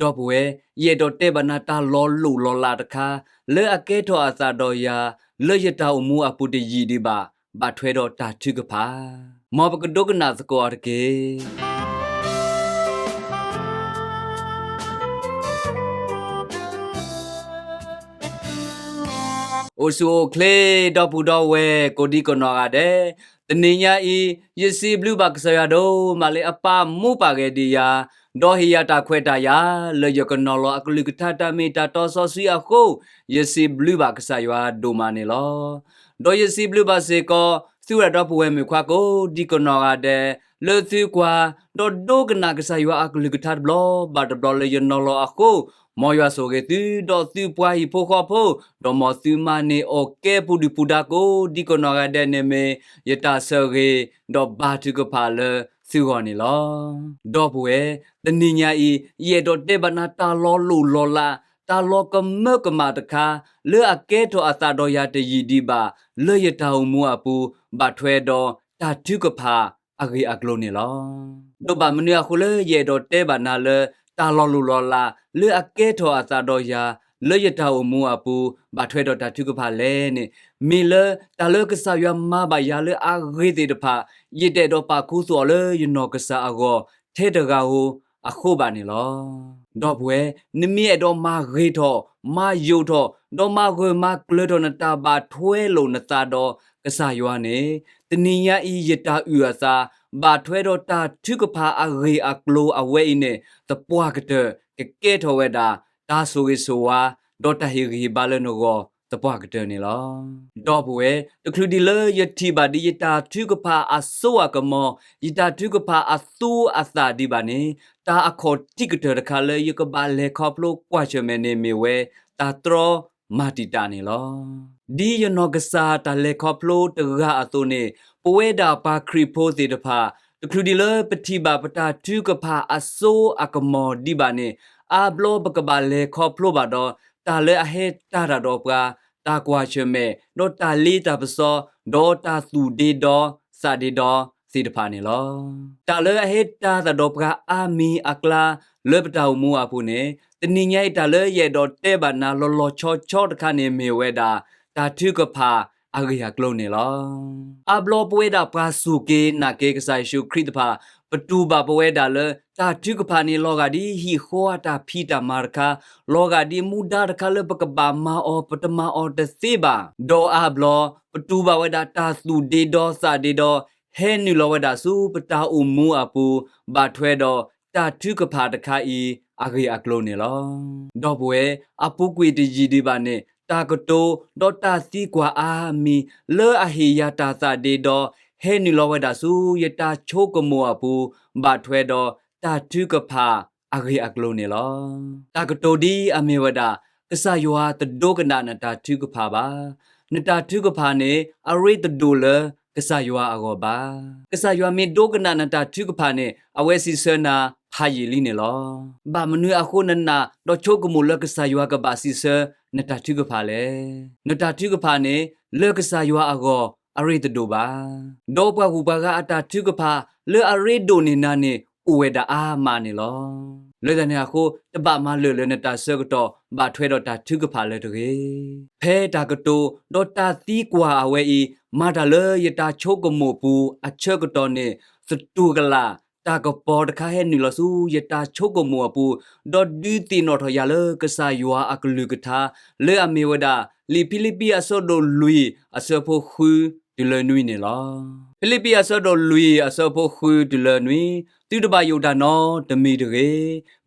ဒီပုၢ်ဝဲၢ်, ယအဲၣ်ဒိးတဲဘၣ်နၤတၢ်လီၤလိၢ်လီၤလးတခါ, လၢအကဲထီၣ်အသးဒီးယၤ, လၢယတၢ်အိၣ်မူအပူၤတယံာ်ဒံးဘၣ်, ဘၣ်ထွဲဒီးတၢ်ထုကဖၣ်. မ်ပကဒိကနၣ်သကိးအီၤတက့ၢ်. အိၣ်ဆူၣ်အိၣ်ချ့ ဒီပုၢ်ဒီဝဲၢ် ကိးဒံကနီၢ်ဂၤဒဲး, တနံၤညါအံၤ ယစံးဘျုးဘၣ်ကစၢ်ယွၤဒိၣ်မးလၢအပာ်မူပာ်ဂဲၤဒံးယၤ, ဒီးဟ့ၣ်ယၤတၢ်ခွဲးတၢ်ယာ် လၢယကနီၤလီၤအကလုၢ်ကထါတၢ်မ့ၢ်တၢ်တီစီဆှံအဃိ, ယစံးဘျုးဘၣ်ကစၢ်ယွၤဒိၣ်မးန့ၣ်လီၤ. ဒီးယစံးဘျုးဘၣ်စ့ၢ်ကီး သုဝဲဒၣ်ဒီပုၢ်ဝဲၢ်မုၣ်ခွါကိးဒံကနီၢ်ဂၤဒဲး, လၢသုကွၢ်, ဒီးဒိကနၣ်ကစၢ်ယွၤအကလုၢ်ကထါတဘျီဘၣ်တဘျီလၢယနီၤလီၤအဃိ, မ်ယွၤဆိၣ်ဂ့ၤသု, ဒီးသုပှၤဟံၣ်ဖိဃီဖိ, ဒီးမ်သုမၤန့ၢ်အီၣ်ကဲပူၤဒုၣ်ပူၤဒါကိးဒံကနီၢ်ဂၤဒဲးန့ၣ်မ့ၢ် ယတၢ်ဆိၣ်ဂ့ၤ, ဒီးဘါထုကဖၣ်လၢသုဂီၢ်န့ၣ်လီၤ. ဒီပုၢ်ဝဲၢ်, တနံၤညါအံၤ ယအဲၣ်ဒိးတဲဘၣ်နၤတၢ်လီၤလိၢ်လီၤလး, တၢ်လီၤကမၢကမၣ်တခါ, လၢအကဲထီၣ်အသးဒီးယၤတယံာ်ဒံးဘၣ်, လၢယတၢ်အိၣ်မူအပူၤ, ဘၣ်ထွဲဒီးတၢ်ထုကဖၣ်အဂ့ၢ်အကျိၤန့ၣ်လီၤ. ဒီးဘၣ်မနုၤအဃိလၢယအဲၣ်ဒိးတဲဘၣ်နၤလၢ တၢ်လီၤလိၢ်လီၤလး လၢအကဲထီၣ်အသးဒီးယၤ, လၢယတၢ်အိၣ်မူအပူၤ, ဘၣ်ထွဲဒီးတၢ်ထုကဖၣ်လဲၣ်န့ၣ်, မ့ၢ်လၢတၢ်လၢကစၢ်ယွၤမၤဘၣ်ယၤလၢအဂ့ၤသ့ၣ်တဖၣ်, ယတအဲၣ်ဒိးပာ်ခူသူၣ်အီၤလၢယနီၢ်ကစၢ်အဂီၢ် ထဲတဂၤဧိၤအဃိဘၣ်န့ၣ်လီၤ. ဒီပုၢ်ဝဲၢ်, နမ့ၢ်အဲၣ်ဒိးမၤဂ့ၤထီၣ်, မၤယိာ်ထီၣ်, ဒီးမၤဂၢၢ်မၤကျၢၤထီၣ်နတၢ်ဘၣ်ထွဲလိာ်နသးဒီးကစၢ်ယွၤန့ၣ်, တနံၤညါအံၤယတၢ်အုၣ်အသး, ဘၣ်ထွဲဒီးတၢ်ထုကဖၣ်အဂ့ၢ်အကျိၤအဝဲအံၤန့ၣ် သပှၢ်ကတၢၢ် ကကဲထီၣ်ဝဲဒၣ် တၢ်ဆိၣ်ဂ့ၤဆိၣ်ဝါ, ဒီးတၢ်ဟ့ၣ်ဂံၢ်ဟ့ၣ်ဘါလၢနဂီၢ်သပှၢ်ကတၢၢ်န့ၣ်လီၤ. ဒီပုၢ်ဝဲၢ်, တချုးဒံးလၢယထံၣ်ဘၣ်ဒံးယတၢ်ထုကဖၣ်အစိအကမီၤ, ယတၢ်ထုကဖၣ်အသူအသၣ်ဒံးဘၣ်န့ၣ်, တၢ်အခီၣ်ထံးကတၢၢ်တခါလၢယကဘၣ်လဲၤခီဖျိကွၢ်ဆၢၣ်မဲာ်န့ၣ်မ့ၢ်ဝဲ တၢ်တြီမၤတံာ်တာ်န့ၣ်လီၤ. ဒ်ယနီၢ်ကစၢ်တၢ်လဲၤခီဖျိတဂၤအသိးန့ၣ်, ပဝဲဒၣ်ပှၤခရံာ်ဖိသ့ၣ်တဖၣ်, တချုးဒံးလၢပထံၣ်ဘၣ်ပတၢ်ထုကဖၣ်အစိအကမီၤဒံးဘၣ်န့ၣ်, အါဘျီပကဘၣ်လဲၤခီဖျိဘၣ်ဒီး တၢ်လၢအဟဲတၢ်တၢ်ဒီးပှၤ, တၢ်ကွၢ်ဆၢၣ်မဲာ်, ဒီးတၢ်လ့တၢ်ပစီ, ဒီးတၢ်သူၣ်ဒ့ဒီသးဒ့ဒီသ့ၣ်တဖၣ်န့ၣ်လီၤ. တၢ်လၢအဟဲတၢ်သးဒီးပှၤအါမံၤအကျါ လၢပတၢ်အိၣ်မူအပူၤန့ၣ်, တနံၤညါအံၤတၢ်လၢယအဲၣ်ဒိးတဲဘၣ်နၤလီၤလီၤဆီဆီတခါန့ၣ်မ့ၢ်ဝဲဒၣ် တၢ်ထုကဖၣ်အဂ့ၢ်အကျိၤန့ၣ်လီၤ. အါဘျီပဝဲဒၣ်ပှၤစူၢ်က့ၤနာ်က့ၤကစၢ်ယ့ၣ်ၡူးခရံာ်တဖၣ်, ပတူၢ်ဘၣ်ပဝဲဒၣ်လၢ တၢ်ထုကဖၣ်န့ၣ်လီၤဂာ်ဒ်ဟံၣ်ဃီအတၢ်ဖံးတၢ်မၤတခါ, လီၤဂာ်ဒ်မူဒါတခါလၢပကဘၣ်မၤအီၤ ပတမၤအီၤတသ့ဘၣ်. ဒီးအါဘျီ ပတူၢ်ဘၣ်ဝဲဒၣ်တၢ်သူၣ်ဒ့ဒီသးဒ့ဒီ ဟဲနုာ်လီၤဝဲဒၣ်ဆူပတၢ်အိၣ်မူအပူၤ, ဘၣ်ထွဲဒီးတၢ်ထုကဖၣ်တခါအံၤအဂ့ၢ်အကျိၤန့ၣ်လီၤ. ဒီပုၢ်ဝဲၢ်, အပူၤကွံာ်တယံာ်ဒံးဘၣ်န့ၣ်, တၢ်ကတိၤဒီးတၢ်သံကွၢ်အါမံၤ လၢအဟ့ၣ်ယၤတၢ်သးဒ့ဒီ ဟဲနုာ်လီၤဝဲဒၣ်ဆူယတၢ်ဆိကမိၣ်အပူၤ, ဘၣ်ထွဲဒီးတၢ်ထုကဖၣ်အဂ့ၢ်အကျိၤန့ၣ်လီၤ. တၢ်ကတိၤဒ်အမ့ၢ်ဝဲဒၣ်, ကစၢ်ယွၤတဒိကနၣ်နတၢ်ထုကဖၣ်ဘၣ်. နတၢ်ထုကဖၣ်န့ၣ် အရ့တဒိၣ်လၢကစၢ်ယွၤအဂီၢ်ဘၣ်. ကစၢ်ယွၤမ့ၢ်ဒိကနၣ်နတၢ်ထုကဖၣ်န့ၣ် အဝဲစံးဆၢနၤဖးယံာ်လံန့ၣ်လီၤ. ဘၣ်မနုၤအဃိနနာ်ဒီးဆိကမိၣ်လၢကစၢ်ယွၤကဘၣ်စံးဆၢနတၢ်ထုကဖၣ်လဲၣ်. နတၢ်ထုကဖၣ်န့ၣ် လၢကစၢ်ယွၤအဂီၢ်အရ့တဒိၣ်ဘၣ်. ဒီးပှၤဂုၤပှၤဂၤအတၢ်ထုကဖၣ် လၢအရ့ဒိၣ်န့ၢ်နၤန့ၣ် အိၣ်ဝဲဒၣ်အါမးန့ၣ်လီၤ. လၢတၢ်န့ၣ်အဃိ တဘၣ်မၤလၢာ်လၢနတၢ်ဆၢကတီၢ် ဘၣ်ထွဲဒီးတၢ်ထုကဖၣ်လၢတဂ့ၤ. ဖဲတၢ်ကတိၤ ဒီးတၢ်သံကွၢ်အဝဲအံၤ မၤတၢ်လၢယတၢ်ဆိကမိၣ်ပူၤအဆၢကတီၢ်န့ၣ် သတူၢ်ကလာ် တၢ်ကပီၤတခါဟဲနုာ်လီၤဆူယတၢ်ဆိကမိၣ်အပူၤ, ဒီးဒုးသ့ၣ်နီၣ်ထီၣ်ယၤလၢကစၢ်ယွၤအကလုၢ်ကထါ လၢအမ့ၢ်ဝဲဒၣ် လံာ်ဖံလံးပံးအဆၢဒိၣ်လွံၢ်အဆၢဖိဃုတုၤလၢနွံန့ၣ်လီၤ. ဖံလံးပံးအဆၢဒိၣ်လွံၢ်အဆၢဖိဃုတုၤလၢနွံ, သုတဘၣ်ယိၣ်တၢ်နီတမံၤတဂ့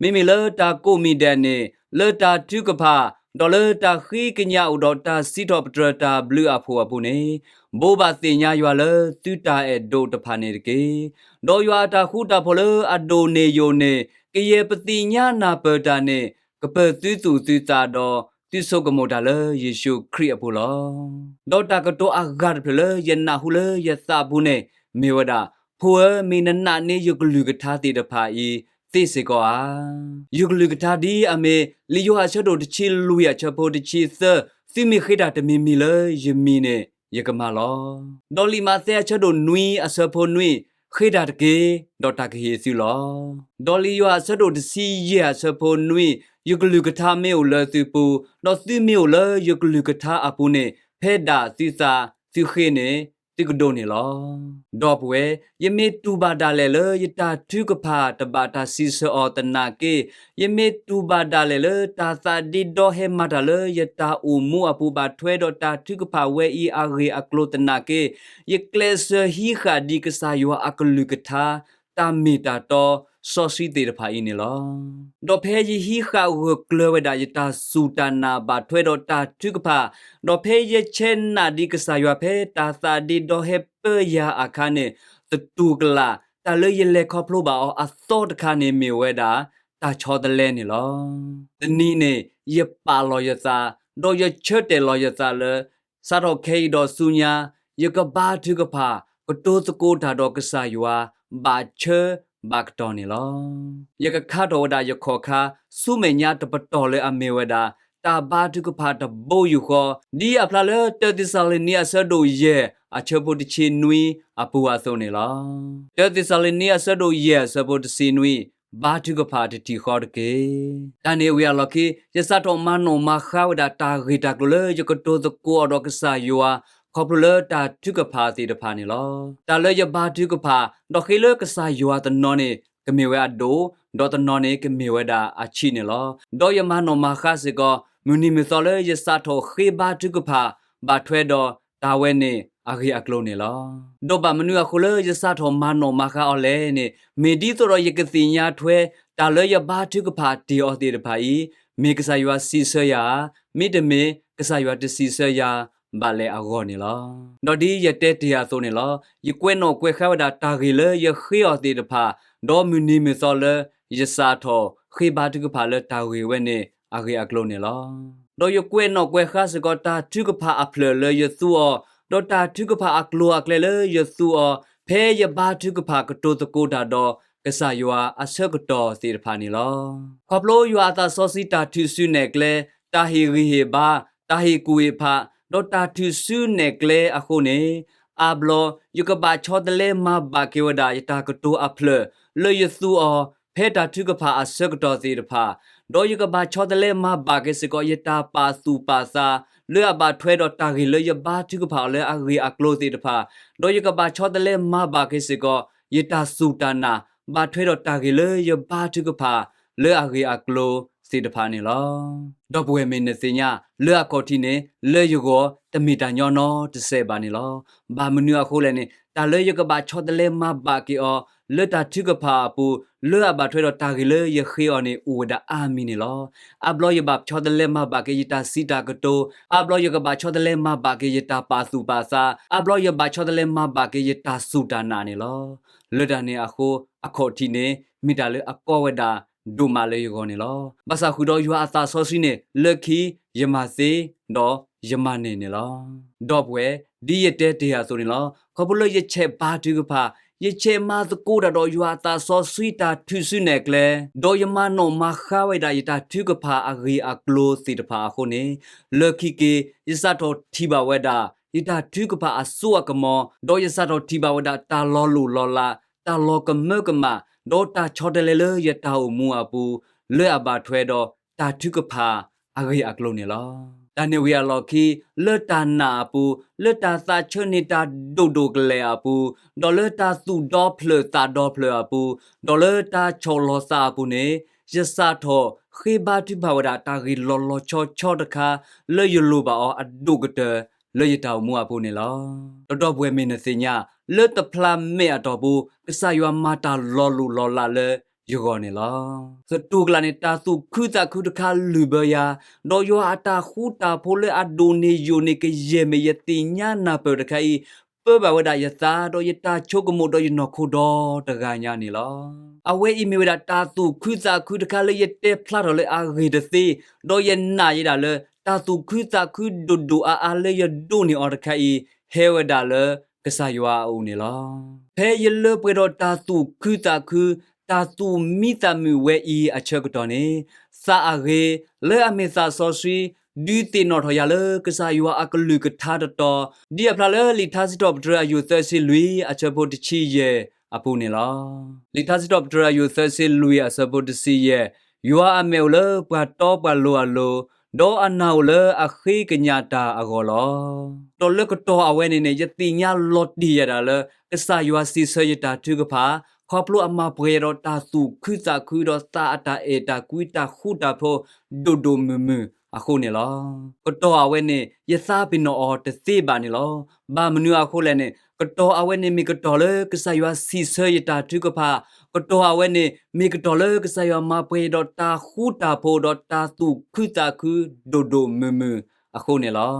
ၤ. မ့မ့ၢ်လၢတၢ်ကိးမံၤဒဲးန့ၣ် လၢတၢ်ထုကဖၣ်, ဒီးလၢတၢ်ဃ့ကညးအိၣ်ဒီးတၢ်စံးထီၣ်ပတြၢၤတၢ်ဘျုးအဖှိၣ်အပူၤန့ၣ်, ဘိးဘၣ်သ့ၣ်ညါယွၤလၢသုတၢ်အဲၣ်ဒိးတဖၣ်န့ၣ်တက့ၢ်. ဒီးယွၤအတၢ်ဃူတၢ်ဖိးလၢအဒိၣ်န့ၢ်ယိာ်န့ၣ် ကယဲၢ်ပသ့ၣ်ညါနၢ်ပၢၢ်တၢ်န့ၣ် ကပၢၤသုသူၣ်သုသးဒီး သုဆိကမိၣ်တၢ်လၢယ့ၣ်ၡူးခရံာ်အပူၤလီၤ. ဒီးတၢ်ကတိၤအဂၤတဖျၢၣ်လၢယနၢ်ဟူလၢယသးပူၤန့ၣ် မ့ၢ်ဝဲဒၣ်, ဖိဧၢ, မ့ၢ်နနာ်န့ၢ်ယကလုၢ်ကထါသ့ၣ်တဖၣ်အံၤသ့စ့ၢ်ကီးဧါ. ယကလုၢ်ကထါဒ်အမ့ၢ် လံာ်ယိၤဟၣ်အဆၢဒိၣ်တဆံလွံၢ်အဆၢဖိတဆံသၢ, သုမ့ၢ်ဃ့တၢ်တမံၤမံၤလၢယမံၤန့ၣ် ယကမၤလီၤ. ဒီးလံာ်မးသဲအဆၢဒိၣ်နွံအဆၢဖိနွံ, ဃ့တၢ်တက့ၢ်, ဒီးတၢ်ကဟ့ၣ်သုလီၤ. ဒီးလံာ်ယိၤဟၣ်အဆၢဒိၣ်တဆံယဲၢ်အဆၢဖိနွံ, ယကလုၢ်ကထါမ့ၢ်အိၣ်လၢသုပူၤ, ဒီးသုမ့ၢ်အိၣ်လၢယကလုၢ်ကထါအပူၤန့ၣ်, ဖဲဒၣ်သုသးသုဃ့န့ၣ်, သုကဒိးန့ၢ်လီၤ. ဒီပုၢ်ဝဲၢ်, ယမ့ၢ်တူၢ်ဘၣ်ဒၣ်လဲာ်လၢယတၢ်ထုကဖၣ်တဘၣ်တၢ်စံးဆၢအီၤသနာ်က့, ယမ့ၢ်တူၢ်ဘၣ်ဒၣ်လဲာ်လၢတၢ်သးဒ့ဒီဟဲမၤတၢ်လၢယတၢ်အိၣ်မူအပူၤ ဘၣ်ထွဲဒီးတၢ်ထုကဖၣ်ဝဲအံၤအဂ့ၢ်အကျိၤသနာ်က့, ယကျဲးစၢးဟံးဃာ်ဒံးကစၢ်ယွၤအကလုၢ်ကထါ, တၢ်မ့ၢ်တၢ်တီ, စီဆှံသ့ၣ်တဖၣ်အံၤန့ၣ်လီၤ. ဒီးဖဲယဟံးဃာ်ဂၢၢ်ကျၢၤဝဲဒၣ်ယတၢ်စူၢ်တၢ်နာ်ဘၣ်ထွဲဒီးတၢ်ထုကဖၣ်, ဒီးဖဲယဆဲးနာ်ဒံးကစၢ်ယွၤဖဲတၢ်သးဒ့ဒီဟဲပၢယၤအခါန့ၣ်, သတူၢ်ကလာ် တၢ်လၢယလဲၤခီဖျိဘၣ်အီၤအသီတခါန့ၣ်မ့ၢ်ဝဲဒၣ် တၢ်ဆီတလဲန့ၣ်လီၤ. တနံၤန့ၣ် ယပာ်လီၤယသး, ဒီးယဆၢတဲာ်လီၤယသးလၢ စးထီၣ်ခဲအံၤဒီးဆူညါ, ယကဘါထုကဖၣ် ကတိၤသကိးတၢ်ဒီးကစၢ်ယွၤ ဘၣ်ဆၢဘၣ်ကတီၢ်န့ၣ်လီၤ. ယကခါထီၣ်ဝဲဒၣ်ယခီၣ်ခါ ဆူမဲာ်ညါတပတီၢ်လၢအမ့ၢ်ဝဲဒၣ် တၢ်ဘါထုကဖၣ်တဘိယူၢ်ဃီ, ဒ်အဖျါလၢတၢသ့းစၤလနံအဆၢဒိၣ်ယဲၢ် အဆၢဖိတဆံနွံအပူၤအသိးန့ၣ်လီၤ. တၢသ့းစၤလနံအဆၢဒိၣ်ယဲၢ်အဆၢဖိတဆံနွံ, ဘါထုကဖၣ်တထံၣ်ဃီတက့ၢ်. တၢ်န့ၣ်ဝံၤအလီၢ်ခံ ယစးထီၣ်မၤနီၣ်မၤဃါဝဲဒၣ်တၢ်ဂ့ၢ်တၢ်ကျိၤလၢယကတိၤသကိးအီၤဒီးကစၢ်ယွၤ ခီဖျိလၢတၢ်ထုကဖၣ်သ့ၣ်တဖၣ်န့ၣ်လီၤ. တၢ်လၢယဘါထုကဖၣ် ဒီးဃ့လၢကစၢ်ယွၤတနီၤန့ၣ် ကမ့ၢ်ဝဲအဒိၣ်, ဒီးတနီၤန့ၣ်ကမ့ၢ်ဝဲဒၣ်အဆံးန့ၣ်လီၤ. ဒီးယမၤနီၣ်မၤဃါစ့ၢ်ကီး မုၢ်နံၤမုၢ်သီလၢယစးထီၣ်ဃ့ဘါထုကဖၣ် ဘၣ်ထွဲဒီးတၢ်ဝဲန့ၣ်အဂ့ၢ်အကျိၤန့ၣ်လီၤ. ဒီးဘၣ်မနုၤအဃိလၢယစးထီၣ်မၤနီၣ်မၤဃါအီၤလဲၣ်န့ၣ်, မ့ၢ်ဒ်သိးဒီးယကသ့ၣ်ညါထွဲ တၢ်လၢယဘါထုကဖၣ်တ့ၢ်အီၤသ့ၣ်တဖၣ်အံၤ, မ့ၢ်ကစၢ်ယွၤစံးဆၢယၤဧါ, မ့တမ့ၢ် ကစၢ်ယွၤတစံးဆၢယၤဘၣ်လဲၣ်အဂီၢ်န့ၣ်လီၤ. ဒီးဒ်ယတဲတ့ၢ်အသိးန့ၣ်လီၤ. ယကွဲးနီၣ်ကွဲးဃါဝဲဒၣ်တၢ်ဂ့ၢ်လၢယဃ့အီၤသ့ၣ်တဖၣ်, ဒီးမုၢ်နံၤမုၢ်သီလၢယစးထီၣ်ဃ့ဘါထုကဖၣ်လၢတၢ်ဂ့ၢ်ဝဲန့ၣ်အဂ့ၢ်အကျိၤန့ၣ်လီၤ. ဒီးယကွဲးနီၣ်ကွဲးဃါစ့ၢ်ကီးတၢ်ထုကဖၣ်အဖျၢၣ်လၢယသူအီၤ, ဒီးတၢ်ထုကဖၣ်အကျိၤအကျဲလၢယသူအီၤ, ဖဲယဘါထုကဖၣ်ကတိၤသကိးတၢ်ဒီးကစၢ်ယွၤအဆၢကတီၢ်သ့ၣ်တဖၣ်န့ၣ်လီၤ. ခီဖျိယွၤအသးစီဆှံတၢ်ထုးစုနဲၣ်ကျဲ, တၢ်ဟ့ၣ်ဂံၢ်ဟ့ၣ်ဘါ, တၢ်ဟ့ၣ်ကူၣ်ဟ့ၣ်ဖး, ဒီးတၢ်ထုးစုနဲၣ်ကျဲအဃိန့ၣ်, အါဘျီ ယကဘၣ်ဆီတလဲမၤဘၣ်က့ၤဝဲဒၣ်ယတၢ်ကတိၤအဖျၢၣ် လၢယသူအီၤ ဖဲတၢ်ထုကဖၣ်အဆၢကတီၢ်သ့ၣ်တဖၣ်, ဒီးယကဘၣ်ဆီတလဲမၤဘၣ်က့ၤစ့ၢ်ကီး ယတၢ်ပာ်သူၣ်ပာ်သး လၢအဘၣ်ထွဲဒီးတၢ်ဂ့ၢ်လၢယဘါထုကဖၣ်အီၤလၢအဂ့ၢ်အကျိၤသ့ၣ်တဖၣ်, ဒီးယကဘၣ်ဆီတလဲမၤဘၣ်က့ၤစ့ၢ်ကီး ယတၢ်စူၢ်တၢ်နာ် ဘၣ်ထွဲဒီးတၢ်ဂ့ၢ်လၢယဘါထုကဖၣ်လၢအဂ့ၢ်အကျိၤသ့ၣ်တဖၣ်န့ၣ်လီၤ. ဒီပုၢ်ဝဲၢ်မ့ၢ်နသ့ၣ်ညါ လၢအခီၣ်ထံးန့ၣ် လၢယဂီၢ်တမ့ၢ်တၢ်ညီနီတစဲးဘၣ်န့ၣ်လီၤ. ဘၣ်မနုၤအဃိလဲၣ်န့ၣ် တၢ်လၢယကဘၣ်ဆီတလဲမၤဘၣ်က့ၤအီၤ လၢတၢ်ထုကဖၣ်အပူၤ လၢအဘၣ်ထွဲဒီးတၢ်ဂ့ၢ်လၢယဃ့အီၤန့ၣ် အိၣ်ဝဲဒၣ်အါမံၤန့ၣ်လီၤ. အါဘျီယဘၣ်ဆီတလဲမၤဘၣ်က့ၤယတၢ်စံးတၢ်ကတိၤ, အါဘျီယကဘၣ်ဆီတလဲမၤဘၣ်က့ၤယတၢ်ပာ်သူၣ်ပာ်သး, အါဘျီယဘၣ်ဆီတလဲမၤဘၣ်က့ၤယတၢ်စူၢ်တၢ်နာ်န့ၣ်လီၤ. လၢတၢ်န့ၣ်အဃိ အခီၣ်ထံးန့ၣ် မ့ၢ်တၢ်လၢအကီဝဲဒၣ်ဒိၣ်မးလၢယဂီၢ်န့ၣ်လီၤ. ဘၣ်ဆၣ်ဃုာ်ဒီးယွၤအသးစီဆှံန့ၣ် လၢခံယမၤသ့ ဒီးယမၤန့ၢ်န့ၣ်လီၤ. ဒီပုၢ်ဝဲၢ်, ဒ်ယတဲတ့ၢ်အသိးန့ၣ်လီၤ. ခီဖျိလၢယဆဲးဘါထုကဖၣ်, ယဆဲးမၤသကိးတၢ်ဒီးယွၤအသးစီဆှံတၢ်ထုးစုနဲၣ်ကျဲ, ဒီးယမၤနီၣ်မၤဃါဝဲဒၣ်ယတၢ်ထုကဖၣ်အဂ့ၢ်အကျိၤသ့ၣ်တဖၣ်အဃိန့ၣ်, လၢခံက့ၤ ယစးထီၣ်ထံၣ်ဘၣ်ဝဲဒၣ် ယတၢ်ထုကဖၣ်အစိအကမီၤ, ဒီးယစးထီၣ်ထံၣ်ဘၣ်ဝဲဒၣ်တၢ်လီၤလိၢ်လီၤလး, တၢ်လီၤကမၢကမၣ်, ဒီးတၢ်ဆီတလဲလၢယတၢ်အိၣ်မူအပူၤ လၢအဘၣ်ထွဲဒီးတၢ်ထုကဖၣ်အဂ့ၢ်အကျိၤန့ၣ်လီၤ. တၢ်န့ၣ်ဝံၤအလီၢ်ခံ လၢတၢ်နာ်အပူၤ, လၢတၢ်သးဆၢန့ၢ်တၢ်ဒိၣ်ဒိၣ်ကလဲာ်အပူၤ, ဒီးလၢတၢ်သူၣ်ဒီဖျၢၣ်သးဒီဖျၢၣ်အပူၤ, ဒီးလၢတၢ်ဆီၣ်လီၤသးအပူၤန့ၣ်, ယစးထီၣ်ဃ့ဘါထုကဖၣ်ဝဲဒၣ်တၢ်ဂ့ၢ်လီၤလီၤဆီဆီတခါ လၢယလိၣ်ဘၣ်အီၤအဒိၣ်ကတၢၢ် လၢယတၢ်အိၣ်မူအပူၤန့ၣ်လီၤ. ဒီးဒီပုၢ်ဝဲၢ်မ့ၢ်နသ့ၣ်ညါ, လၢတဖျါမဲာ်အတီၢ်ပူၤ ကစၢ်ယွၤမၤတၢ်လီၤလိၢ်လီၤလးလၢယဂီၢ်န့ၣ်လီၤ. သတူၢ်ကလာ်န့ၣ် တၢ်သူၣ်ခုသးခုတခါလုၢ်ဘၢယၤ, ဒီးယွၤအတၢ်ဃူတၢ်ဖိးလၢအဒိၣ်န့ၢ်ယိာ်န့ၢ်ကယဲၢ်မ့ၢ်ယသ့ၣ်ညါနၢ်ပၢၢ်တခါအံၤ, ပၢဘၣ်ဝဲဒၣ်ယသး ဒီးယတၢ်ဆိကမိၣ်ဒီးယနီၢ်ခိဒီတဂၤညါန့ၣ်လီၤ. အဝဲအံၤမ့ၢ်ဝဲဒၣ်တၢ်သူၣ်ခုသးခုတခါလၢယတဲဖျါထီၣ်လၢအဂ့ၢ်တသ့, ဒီးယနာ်ယဲဒၣ်လၢ တၢ်သူၣ်ခုသးခုဒိၣ်ဒိၣ်အါအါလၢယဒိးန့ၢ်အီၤတခါအံၤ ဟဲဝဲဒၣ်လၢကစၢ်ယွၤအအိၣ်န့ၣ်လီၤ. ဖဲယလၢပှဲၤဒီးတၢ်သူၣ်ခုသးခု, တၢ်သူၣ်မံသးမုာ်ဝဲအံၤအဆၢကတီၢ်န့ၣ်, သးအဂ့ၤ, လၢအမ့ၢ်သးစီဆှံ, ဒုးသ့ၣ်နီၣ်ထီၣ်ယၤလၢကစၢ်ယွၤအကလုၢ်ကထါတတီၤ, ဒ်အဖျါလၢလံာ်ထါစံးထီၣ်ပတြၢၤအယုၢ်သၢဆံလွံၢ် အဆၢဖိတဆံယဲၢ် အပူၤန့ၣ်လီၤ. လံာ်ထါစံးထီၣ်ပတြၢၤအယုၢ်သၢဆံလွံၢ်အဆၢဖိတဆံယဲၢ်, ယွၤအမဲာ်အိၣ်လၢပှၤတီပှၤလိၤအလိၤ, ဒီးအနၢ်အိၣ်လၢအဃ့ကညးတၢ်အဂီၢ်လီၤ. ဒီးလၢကတီၢ်အဝဲန့ၣ်န့ၣ် ယသ့ၣ်ညါလီၤတံၢ်ယဲဒၣ်လၢ ကစၢ်ယွၤစံးဆၢယတၢ်ထုကဖၣ်, ခီဖျိအမၤပှဲၤယၤဒီးတၢ်သူၣ်ခုသးခု ဒီးသးအတၢ်အဲၣ်တၢ်ကွံတၢ်ဃူတၢ်ဖိး ဒိၣ်ဒိၣ်မုၢ်မုၢ်အဃိန့ၣ်လီၤ. ကတီၢ်အဝဲန့ၣ် ယသးပ့ၤနီၣ်အီၤတသ့ဘၣ်န့ၣ်လီၤ. ဘၣ်မနုၤအဃိလဲၣ်န့ၣ် ကတီၢ်အဝဲန့ၣ်မ့ၢ်ကတီၢ်လၢကစၢ်ယွၤစံးဆၢယတၢ်ထုကဖၣ်, ကတီၢ်အဝဲန့ၣ် မ့ၢ်ကတီၢ်လၢကစၢ်ယွၤမၤပှဲၤယၤဒီးတၢ်ဃူတၢ်ဖိး ဒီးတၢ်သူၣ်ခုသးခု ဒိၣ်ဒိၣ်မုၢ်မုၢ်အဃိန့ၣ်လီၤ.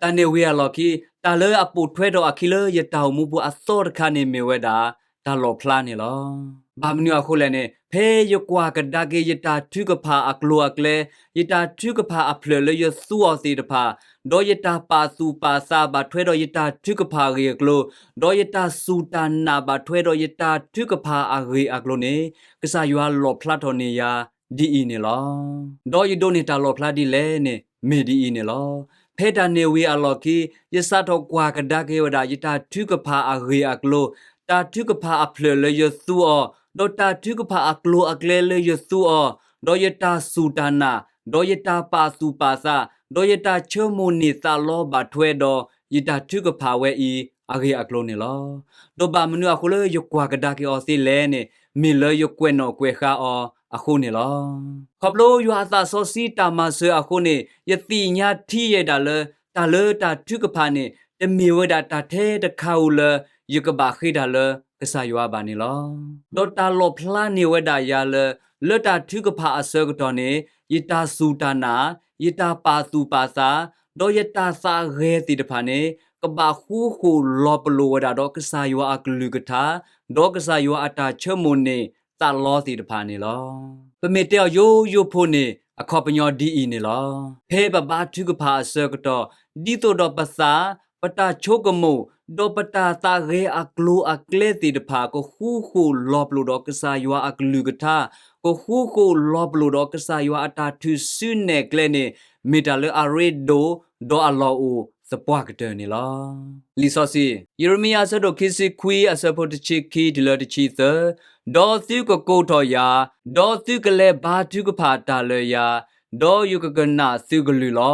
တၢ်န့ၣ်ဝံၤအလီၢ်ခံ တၢ်လၢအပိာ်ထွဲထီၣ်အခံလၢယတၢ်အိၣ်မူပူၤအသီတခါန့ၣ်မ့ၢ်ဝဲဒၣ် တၢ်လီၣ်ဖျါန့ၣ်လီၤ. ဘၣ်မနုၤအဃိလဲၣ်န့ၣ် ဖဲယကွၢ်ကဒါက့ၤယတၢ်ထုကဖၣ်အကျိၤအကျဲ, ယတၢ်ထုကဖၣ်အဖျၢၣ်လၢယသူအီၤသ့ၣ်တဖၣ်, ဒီးယတၢ်ပာ်သူၣ်ပာ်သးဘၣ်ထွဲဒီးယတၢ်ထုကဖၣ်အဂ့ၢ်အကျိၤ, ဒီးယတၢ်စူၢ်တၢ်နာ်ဘၣ်ထွဲဒီးယတၢ်ထုကဖၣ်အဂ့ၢ်အကျိၤန့ၣ် ကစၢ်ယွၤလီၣ်ဖျါထီၣ်န့ၢ်ယၤဒ်အံၤန့ၣ်လီၤ. ဒီးယဒိးန့ၢ်တၢ်လီၣ်ဖျါဒ်လဲၣ်န့ၣ် မ့ၢ်ဒ်အံၤန့ၣ်လီၤ. ဖဲတၢ်န့ၣ်ဝံၤအလီၢ်ခံ ယစးထီၣ်ကွၢ်ကဒါက့ၤဝဲဒၣ် ယတၢ်ထုကဖၣ်အဂ့ၢ်အကျိၤ, တၢ်ထုကဖၣ်အဖျၢၣ်လၢယသူအီၤ, ဒီးတၢ်ထုကဖၣ်အကျိၤအကျဲလၢယသူအီၤ, ဒီးယတၢ်စူၢ်တၢ်နာ်, ဒီးယတၢ်ပာ်သူၣ်ပာ်သး, ဒီးယတၢ်ဆိကမိၣ်န့ၢ်သးလီဘၣ်ထွဲဒီး ယတၢ်ထုကဖၣ်ဝဲအံၤအဂ့ၢ်အကျိၤန့ၣ်လီၤ. ဒီးဘၣ်မနုၤအဃိလၢယကွၢ်ကဒါက့ၤအီၤသ့လဲၣ်န့ၣ် မ့ၢ်လၢယကွဲးနီၣ်ကွဲးဃါအီၤအဃိန့ၣ်လီၤ. ခီဖျိယွၤအသးစီဆှံတၢ်မၤစၢၤအဃိန့ၣ် ယသ့ၣ်ညါထံယဲဒၣ်လၢ တၢ်လၢတၢ်ထုကဖၣ်န့ၣ် တမ့ၢ်ဝဲဒၣ်တၢ်ထဲတခါဧိၤလၢ ယကဘၣ်ဃ့တၢ်လၢကစၢ်ယွၤဘၣ်န့ၣ်လီၤ. ဒီးတၢ်လီၣ်ဖျါန့ၢ်ဝဲဒၣ်ယၤလၢ လၢတၢ်ထုကဖၣ်အဆၢကတီၢ်န့ၣ် ယတၢ်စူၢ်တၢ်နာ်, ယတၢ်ပာ်သူၣ်ပာ်သး, ဒီးယတၢ်သးဂဲၤသ့ၣ်တဖၣ်န့ၣ် ကဘၣ်ဃူဃီၣ်လီၤပလိာ်ဝဲဒၣ်ဒီးကစၢ်ယွၤအကလုၢ်ကထါ, ဒီးကစၢ်ယွၤအတၢ်ဆိကမိၣ်န့ၢ်သးလီသ့ၣ်တဖၣ်န့ၣ်လီၤ. ပမ့ၢ်တဲအီၤယိယိဖိန့ၣ် အခီပညီဒ်အံၤန့ၣ်လီၤ. ဖဲပဘါထုကဖၣ်အဆၢကတီၢ် ဒ်သိးဒီးပသး, ပတၢ်ဆိကမိၣ်, ဒီးပတၢ်သးဂဲၤအကျိၤအကျဲသ့ၣ်တဖၣ် ကဃူဃီၣ်လီၤပလိာ်ဒီးကစၢ်ယွၤအကလုၢ်ကထါ, ကဃူဃီၣ်လီၤပလိာ်ဒီးကစၢ်ယွၤအတၢ်ထုးစုနဲၣ်ကျဲန့ၣ် မ့ၢ်တၢ်လၢအရ့ဒိၣ် ဒီးအလီၢ်အိၣ်သပှၢ်ကတၢၢ်န့ၣ်လီၤ. လံာ်စီဆှံ, ယံးရမံယၤအဆၢဒိၣ်ခံဆံခွံ အဆၢဖိတဆံခံတုၤလၢတဆံသၢ, ဒီးသုကကိးထီၣ်ယၤ, ဒီးသုကလဲၤဘါထုကဖၣ်တၢ်လၢယၤ, ဒီးယကကနၣ်သုကလုၢ်လီၤ.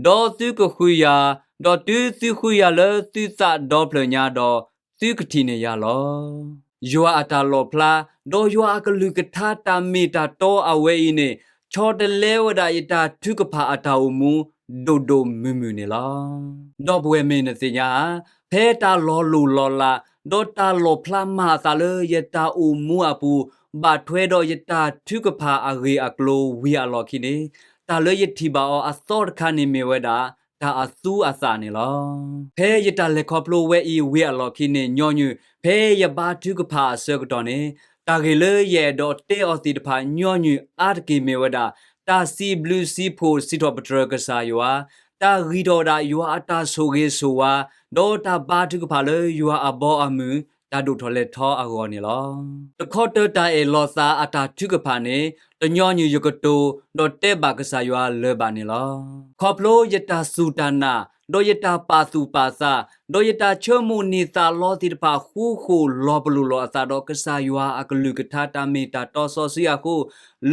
ဒီးသုကဃုယၤ, ဒီးတုၤသုဃုယၤလၢသုသးဒီဖျၢၣ်ညါဒီး, သုကထံၣ်န့ၢ်ယၤလီၤ. ယွၤအတၢ်လီၣ်ဖျါ, ဒီးယွၤအကလုၢ်ကထါတၢ်မ့ၢ်တၢ်တီအဝဲအံၤန့ၣ် ဆီတလဲဝဲဒၣ်ယတၢ်ထုကဖၣ်အတၢ်အိၣ်မူ ဒိၣ်ဒိၣ်မုၢ်မုၢ်န့ၣ်လီၤ. ဒီပုၢ်ဝဲၢ်မ့ၢ်နသ့ၣ်ညါဧါ, ဖဲတၢ်လီၤလိၢ်လီၤလး, ဒီးတၢ်လီၣ်ဖျါမၤအသးလၢယတၢ်အိၣ်မူအပူၤ, ဘၣ်ထွဲဒီးယတၢ်ထုကဖၣ်အဂ့ၢ်အကျိၤဝံၤအလီၢ်ခံန့ၣ်, တၢ်လၢယထံၣ်ဘၣ်အီၤအသီတခါန့ၣ်မ့ၢ်ဝဲဒၣ် တၢ်အသူအသၣ်န့ၣ်လီၤ. ဖဲယတၢ်လဲၤခီဖျိဝဲအံၤဝံၤအလီၢ်ခံန့ၣ်ညီနုၢ်, ဖဲယဘါထုကဖၣ်အဆၢကတီၢ်န့ၣ်, တၢ်ဂ့ၢ်လၢယအဲၣ်ဒိးတဲအီၤသ့ၣ်တဖၣ်ညီနုၢ်အါတက့ၢ်မ့ၢ်ဝဲဒၣ်, တၢ်စံးဘျုးစံးဖှိၣ်စံးထီၣ်ပတြၢၤကစၢ်ယွၤ, တၢ်ဂံၢ်ထီၣ်ဝဲဒၣ်ယွၤအတၢ်ဆိၣ်ဂ့ၤဆိၣ်ဝါ, ဒီးတၢ်ဘါထုကဖၣ်လၢယွၤအဘီအမုၢ် တၢ်ဒိၣ်ထီၣ်လဲၢ်ထီၣ်အဂီၢ်န့ၣ်လီၤ. တခီတၢၤတၢ်အ့ၣ်လိာ်သးအတၢ်ထုကဖၣ်န့ၣ်, တညီနုၢ်ယကတိၤ, ဒီးတဲဘၣ်ကစၢ်ယွၤလၢၤဘၣ်န့ၣ်လီၤ. ခီဖျိယတၢ်စူၢ်တၢ်နာ်, ဒီးယတၢ်ပာ်သူၣ်ပာ်သး, ဒီးယတၢ်ဆိကမိၣ်န့ၢ်သးလီသ့ၣ်တဖၣ်ဃူဃီၣ်လီၤပလိာ်လိာ်အသးဒီးကစၢ်ယွၤအကလုၢ်ကထါတၢ်မ့ၢ်တၢ်တီစီဆှံအဃိ,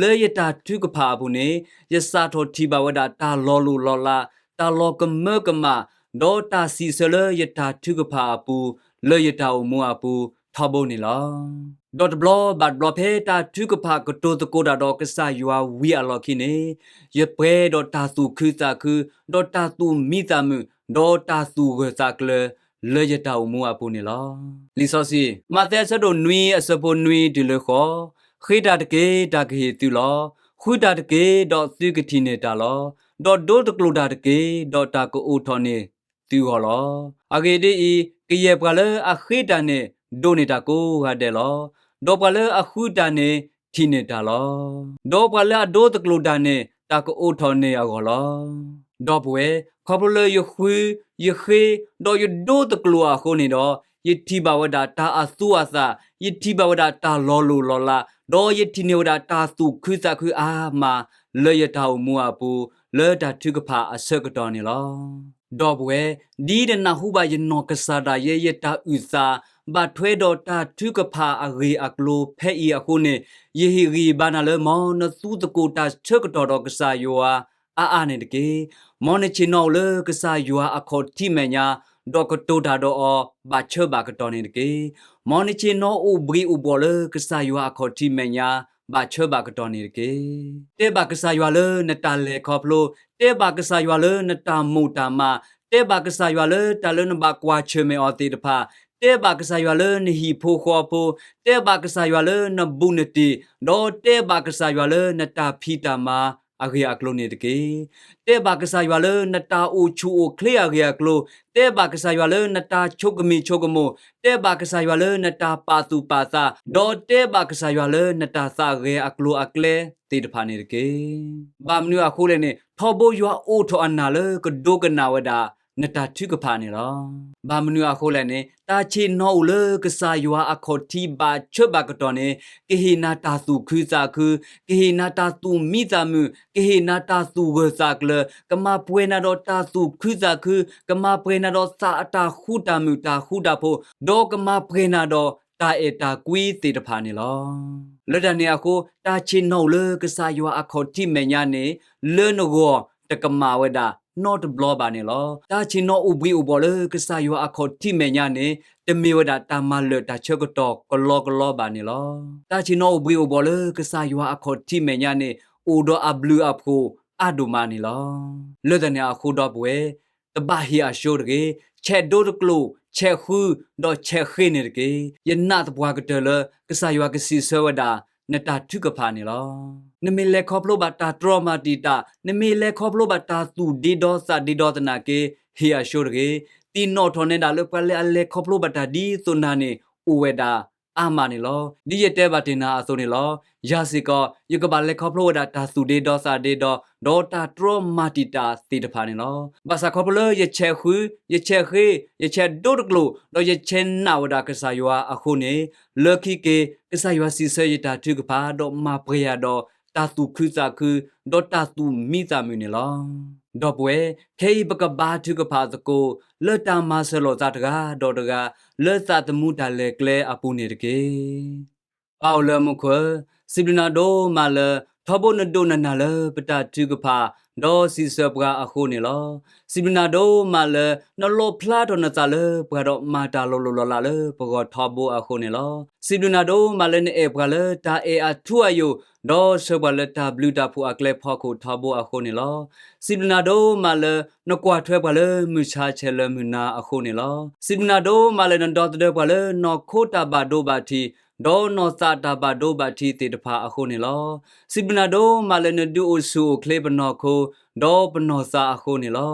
လၢယတၢ်ထုကဖၣ်အပူၤန့ၣ်, ယစးထီၣ်ထံၣ်ဘၣ်ဝဲဒၣ်တၢ်လီၤလိၢ်လီၤလး, တၢ်လီၤကမၢကမၣ်, ဒီးတၢ်စံးဆၢလၢယတၢ်ထုကဖၣ်အပူၤ, လၢယတၢ်အိၣ်မူအပူၤထီဘိန့ၣ်လီၤ. ဒီးတဘျီဘၣ်တဘျီဖဲတၢ်ထုကဖၣ်ကတိၤသကိးတၢ်ဒီးကစၢ်ယွၤဝံၤအလီၢ်ခံန့ၣ်, ယပှဲၤဒီးတၢ်သူၣ်ခုသးခု, ဒီးတၢ်သူၣ်မံသးမုာ်, ဒီးတၢ်သူၣ်ဂၢၢ်သးကျၢၤ လၢယတၢ်အိၣ်မူအပူၤန့ၣ်လီၤ. လံာ်စီဆှံ, မးသဲအဆၢဒိၣ်နွံအဆၢဖိနွံတုၤလၢဃိး, ဃ့တၢ်တက့ၢ်, တၢ်ကဟ့ၣ်သုလီၤ. ဃုတၢ်တက့ၢ်, ဒီးသုကထံၣ်န့ၢ်တၢ်လီၤ. ဒီးဒိတကျိာ်တၢ်တက့ၢ်, ဒီးတၢ်ကအိးထီၣ်န့ၢ်သုဂီၢ်လီၤ. အဂ့ၢ်ဒ်အံၤ, ကယဲၢ်ပှၤလၢအဃ့တၢ်န့ၣ် ဒိးန့ၢ်တၢ်ကိးဂၤဒဲးလီၤ. ဒီးပှၤလၢအဃုတၢ်န့ၣ် ထံၣ်န့ၢ်တၢ်လီၤ. ဒီးပှၤလၢအဒိတကျိာ်တၢ်န့ၣ် တၢ်ကအိးထီၣ်န့ၢ်အဂီၢ်လီၤ. ဒီပုၢ်ဝဲၢ်, ခီဖျိလၢယဃု, ယဃ့, ဒီးယဒိတကျိာ်အဃိန့ၣ်ဒီး, ယထံၣ်ဘၣ်ဝဲဒၣ်တၢ်အသူအသၣ်, ယထံၣ်ဘၣ်ဝဲဒၣ်တၢ်လီၤလိၢ်လီၤလး, ဒီးယထံၣ်န့ၢ်ဝဲဒၣ်တၢ်သူၣ်ခုသးခုအါမး လၢယတၢ်အိၣ်မူအပူၤ, လၢတၢ်ထုကဖၣ်အဆၢကတီၢ်န့ၣ်လီၤ. ဒီပုၢ်ဝဲၢ်, ဒ်နနၢ်ဟူဘၣ်ယနီၢ်ကစၢ်ဒၣ်ယဲ ယတၢ်အုၣ်သး, ဘၣ်ထွဲဒီးတၢ်ထုကဖၣ်အဂ့ၢ်အကျိၤဖဲအံၤအဃိန့ၣ်, ယဟ့ၣ်ဂံၢ်ဘါနၤလၢ မ်နသူသကိးတၢ်ဆၢကတီၢ်ဒီးကစၢ်ယွၤအါအါန့ၣ်တက့ၢ်. မ်နဆ့ၣ်နီၤအိၣ်လၢကစၢ်ယွၤအခီၣ်ထံးမဲာ်ညါ, ဒီးကတိၤတၢ်ဒီးအီၤ ဘၣ်ဆၢဘၣ်ကတီၢ်န့ၣ်တက့ၢ်. မ်နဆ့ၣ်နီၤအိၣ်ဘှံးအိၣ်ဘှီၣ်လၢကစၢ်ယွၤအခီၣ်ထံးမဲာ်ညါ, ဘၣ်ဆၢဘၣ်ကတီၢ်န့ၣ်တက့ၢ်. တဲဘၣ်ကစၢ်ယွၤလၢနတၢ်လဲၤခီဖျိ, တဲဘၣ်ကစၢ်ယွၤလၢနတၢ်မိၢ်တၢ်မး, တဲဘၣ်ကစၢ်ယွၤလၢတၢ်လၢနဘၣ်ကွၢ်ဆၢၣ်မဲာ်အီၤသ့ၣ်တဖၣ်, တဲဘၣ်ကစၢ်ယွၤလၢနဟံၣ်ဖိဃီဖိ, တဲဘၣ်ကစၢ်ယွၤလၢနဘူးနတံၢ်, ဒီးတဲဘၣ်ကစၢ်ယွၤလၢနတၢ်ဖံးတၢ်မၤအဂ့ၢ်အကျိၤန့ၣ်တက့ၢ်. တဲဘၣ်ကစၢ်ယွၤလၢနတၢ်အိၣ်ဆူၣ်အိၣ်ချ့အဂ့ၢ်အကျိၤ, တဲဘၣ်ကစၢ်ယွၤလၢနတၢ်ဆိကမိၣ်ဆိကမိၣ်, တဲဘၣ်ကစၢ်ယွၤလၢနတၢ်ပာ်သူၣ်ပာ်သး, ဒီးတဲဘၣ်ကစၢ်ယွၤလၢနတၢ်သးဂဲၤအကျိၤအကျဲသ့ၣ်တဖၣ်န့ၣ်တက့ၢ်. ဘၣ်မနုၤအဃိလဲၣ်န့ၣ်, ထီဘိယွၤအိးထီၣ်အနၢ်လၢကဒိကနၣ်ဝဲဒၣ်နတၢ်ထုကဖၣ်န့ၣ်လီၤ. ဘၣ်မနုၤအဃိလဲၣ်န့ၣ်, တၢ်ဆ့ၣ်နီၤအိၣ်လၢကစၢ်ယွၤအခီၣ်ထံးဘၣ်ဆၢဘၣ်ကတီၢ်န့ၣ်, ကဟ့ၣ်နၤတၢ်သူၣ်ခုသးခု, ကဟ့ၣ်နၤတၢ်သူၣ်မံသးမုာ်, ကဟ့ၣ်နၤတၢ်သူၣ်ဂၢၢ်သးကျၢၤ, ကမၤပှဲၤနၤဒီးတၢ်သူၣ်ခုသးခု, ကမၤပှဲၤနၤဒီးသးအတၢ်ဃူတၢ်မုာ်တၢ်ဃူတၢ်ဖိး, ဒီးကမၤပှဲၤနၤဒီးတၢ်အဲၣ်တၢ်ကွံသ့ၣ်တဖၣ်န့ၣ်လီၤ. လၢတၢ်န့ၣ်အဃိ, တၢ်ဆ့ၣ်နီၤအိၣ်လၢကစၢ်ယွၤအခီၣ်ထံးမဲာ်ညါန့ၣ်, လၢနဂီၢ်တကမၣ်ဝဲဒၣ်နီတဘျီဘၣ်န့ၣ်လီၤ. တၢ်ဆ့ၣ်နီၤအိၣ်ဘှံးအိၣ်ဘှီၣ်လၢကစၢ်ယွၤအခီၣ်ထံးမဲာ်ညါန့ၣ်, တမ့ၢ်ဝဲဒၣ်တၢ်မၤလၢာ်တၢ်ဆၢကတီၢ်ကလီကလီဘၣ်န့ၣ်လီၤ. တၢ်ဆ့ၣ်နီၤအိၣ်ဘှံးအိၣ်ဘှီၣ်လၢကစၢ်ယွၤအခီၣ်ထံးမဲာ်ညါန့ၣ်, အိၣ်ဒီးအဘျုးအဖှိၣ်အါဒိၣ်မးန့ၣ်လီၤ. လၢတၢ်န့ၣ်အဃိဒီပုၢ်ဝဲၢ်, တဘၣ်ဟ့ၣ်အၡိတဂ့ၤ, ဆဲးဒိတကျိာ်, ဆဲးဃု, ဒီးဆဲးဃ့န့ၣ်တက့ၢ်. ယနာ်သပှၢ်ကတၢၢ်လၢ ကစၢ်ယွၤကစံးဆၢဝဲဒၣ် နတၢ်ထုကဖၣ်န့ၣ်လီၤ. နမ့ၢ်လဲၤခီဖျိဘၣ်တၢ်တြီမၤတံာ်တာ်, နမ့ၢ်လဲၤခီဖျိဘၣ်တၢ်သူၣ်ဒ့ဒီသးဒ့ဒီသနာ်က့, ဟ့ၣ်အၡိတဂ့ၤ. သ့ၣ်နီၣ်ထီၣ်နဲဒၣ်လၢပှၤလၢအလဲၤခီဖျိဘၣ်တၢ်ဒ်သိးနၤန့ၣ် အိၣ်ဝဲဒၣ်အါမးန့ၣ်လီၤ. ဒ်ယတဲဘၣ်တ့ၢ်နၤအသိးန့ၣ်လီၤ. ယၤစ့ၢ်ကီး ယကဘၣ်လဲၤခီဖျိဝဲဒၣ်တၢ်သူၣ်ဒ့ဒီသးဒ့ဒီ, ဒီးတၢ်တြီမၤတံာ်တာ်သ့ၣ်တဖၣ်န့ၣ်လီၤ. ဘၣ်ဆၣ်ခီဖျိလၢယဆဲးဃု, ယဆဲးဃ့, ယဆဲးဒိတကျိာ်, ဒီးယဆဲးနာ်ဝဲဒၣ်ကစၢ်ယွၤအဃိန့ၣ်, လၢခံက့ၤ ကစၢ်ယွၤစံးဆၢယတၢ်ထုကဖၣ်, ဒီးမၤပှဲၤယၤဒီးတၢ်သူၣ်ခုသးခု, ဒီးတၢ်သူၣ်မံသးမုာ်န့ၣ်လီၤ. ဒီပုၢ်ဝဲၢ်, ခဲအံၤပကဘါထုကဖၣ်သကိး လၢတၢ်မၤစၢၤလိာ်သးတဂၤဒီးတဂၤ, လၢသးသမူတၢ်လဲၤကျဲအပူၤန့ၣ်တက့ၢ်. ပၢ်အိၣ်လၢမူခိၣ်ဧၢ, စံးဘျုးနၤဒိၣ်မးလၢ ထီဘိနဒိးနၢ်နၢ်လၢပတၢ်ထုကဖၣ်, ဒီးစံးဆၢပှၤအဃိန့ၣ်လီၤ. စံးဘျုးနၤဒိၣ်မးလၢ နလီၣ်ဖျါထီၣ်နသးလၢပှၤဒီးမၤတၢ်လိၤလိၤလးလးလၢပဂီၢ်ထီဘိအဃိန့ၣ်လီၤ. စံးဘျုးနၤဒိၣ်မးလၢနအဲၣ်ပှၤလၢတၢ်အဲၣ်အထူအယိာ်, ဒီးဆှၢပှၤလၢတၢ်ဘျုးတၢ်ဖှိၣ်အကျဲဖီခိၣ်ထီဘိအဃိန့ၣ်လီၤ. စံးဘျုးနၤဒိၣ်မးလၢ နကွၢ်ထွဲပှၤလၢမုၢ်ဆါဆဲးလၢမုၢ်နၤအဃိန့ၣ်လီၤ. စံးဘျုးနၤဒိၣ်မးလၢနဒီသဒၢပှၤလၢနီၢ်ခိတၢ်ဘၣ်ဒိဘၣ်ထံး, ဒီးနီၢ်သးတၢ်ဘၣ်ဒိဘၣ်ထံးသ့ၣ်တဖၣ်အဃိန့ၣ်လီၤ. စံးဘျုးနၤဒိၣ်မးလၢနဒုးအိၣ်ဆူၣ်အိၣ်ချ့ပနီၢ်ခိ, ဒီးပနီၢ်သးအဃိန့ၣ်လီၤ.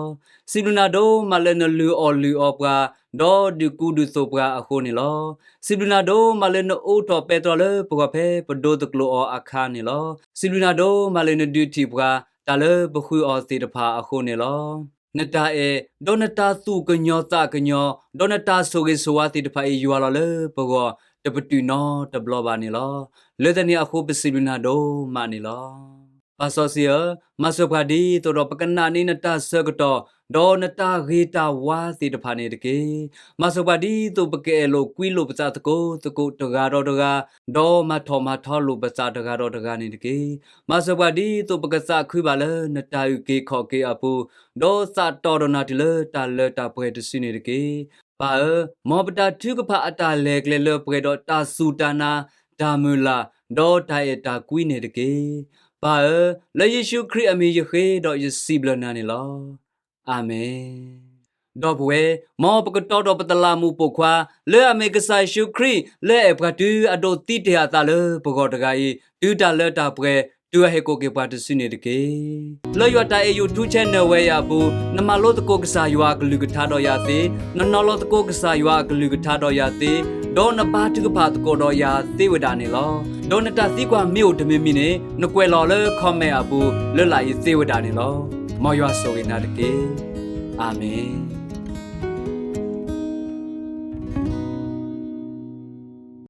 စံးဘျုးနၤဒိၣ်မးလၢနလုၢ်အီၣ်လုၢ်အီပှၤ, ဒီးဒုးကူဒုးသိးပှၤအဃိန့ၣ်လီၤ. စံးဘျုးနၤဒိၣ်မးလၢနအိးထီၣ်ပဲတြီလၢပဂီၢ်ဖဲပဒိသကျိးအီၤအခါန့ၣ်လီၤ. စံးဘျုးနၤဒိၣ်မးလၢနဒုးထံၣ်ပှၤ တၢ်လၢပဃုအီၤသ့ၣ်တဖၣ်အဃိန့ၣ်လီၤ. နတၢ်အဲၣ်, ဒီးနတၢ်သူၣ်ကညီၤသးကညီၤ, ဒီးနတၢ်ဆိၣ်ဂ့ၤဆိၣ်ဝါသ့ၣ်တဖၣ်အံၤ ယွၤလီၤလၢပဂီၢ် တပတုာ်နီတဘျီဘၣ်န့ၣ်လီၤ. လၢတၢ်န့ၣ်အဃိပစံးဘျုးနၤဒိၣ်မးန့ၣ်လီၤ. ပၢ်စီဆှံဧၢ, မၤစၢၤပှၤဒ်သိးဒီးပကနာ်န့ၢ်နတၢ်ဆၢကတီၢ်, ဒီးနတၢ်ဂ့ၤတၢ်ဝါသ့ၣ်တဖၣ်န့ၣ်တက့ၢ်. မၤစၢၤပှၤဒ်သိးပကအဲၣ်လိာ်ကွံလိာ်ပသးသကိးသကိးတဂၤဒီးတဂၤ, ဒီးမၤထီၣ်မၤထီလိာ်ပသးတဂၤဒီးတဂၤန့ၣ်တက့ၢ်. မၤစၢၤပှၤဒ်သိးပကသးခုဘၣ်လၢနတၢ်အုၣ်က့ၤခီၣ်က့ၤအပူၤ, ဒီးသးတီဒီးနၤတုၤလၢတၢ်လၢတၢ်ပှဲၤတစုန့ၣ်တက့ၢ်. ပၢ်ဧၢ, မ်ပတၢ်ထုကဖၣ်အတၢ်လဲၤကျဲလၢပှဲၤဒီးတၢ်စူၢ်တၢ်နာ်, တၢ်မုၢ်လၢ်, ဒီးတၢ်အဲၣ်တၢ်ကွံန့ၣ်တက့ၢ်. ပၢ်ဧၢ, လၢယ့ၣ်ၡူးခရံာ်အမံၤယဃ့ဒီးယစံးဘျုးနၤန့ၣ်လီၤ. အၤမ့ၣ်. ဒီပုၢ်ဝဲၢ်, မ်ပကတီဒီးပတလးမူးပိာ်ခွါ, လၢအမ့ၢ်ကစၢ်ယ့ၣ်ၡူးခရံာ် လၢအအဲၣ်ပှၤတုၤအဒိးသံတ့ၢ်အသးလၢပဂီၢ်တဂၤအံၤ, တုၤတၢ်လၢတၢ်ပှဲၤ, တုၤအဟဲကိးက့ၤပှၤတစုန့ၣ်တက့ၢ်. လၢယွၤတၢ်အဲၣ် YouTube channel ဝဲအံၤအပူၤ, နမၤလိသကိးကစၢ်ယွၤအကလုၢ်ကထါဒီးယၤသ့, နနီၤလီၤသကိးကစၢ်ယွၤအကလုၢ်ကထါဒီးယၤသ့, ဒီးနဘါထုကဖၣ်သကိးဒီးယၤသ့ဝဲဒၣ်န့ၣ်လီၤ. ဒီးနတၢ်သံကွၢ်မ့ၢ်အိၣ်တမံၤမံၤန့ၣ်, နကွဲးလီၤလၢ comment အပူၤ လၢလာ်အံၤသ့ဝဲဒၣ်န့ၣ်လီၤ. မ်ယွၤဆိၣ်ဂ့ၤနၤတက့ၢ်. အၤမ့ၣ်.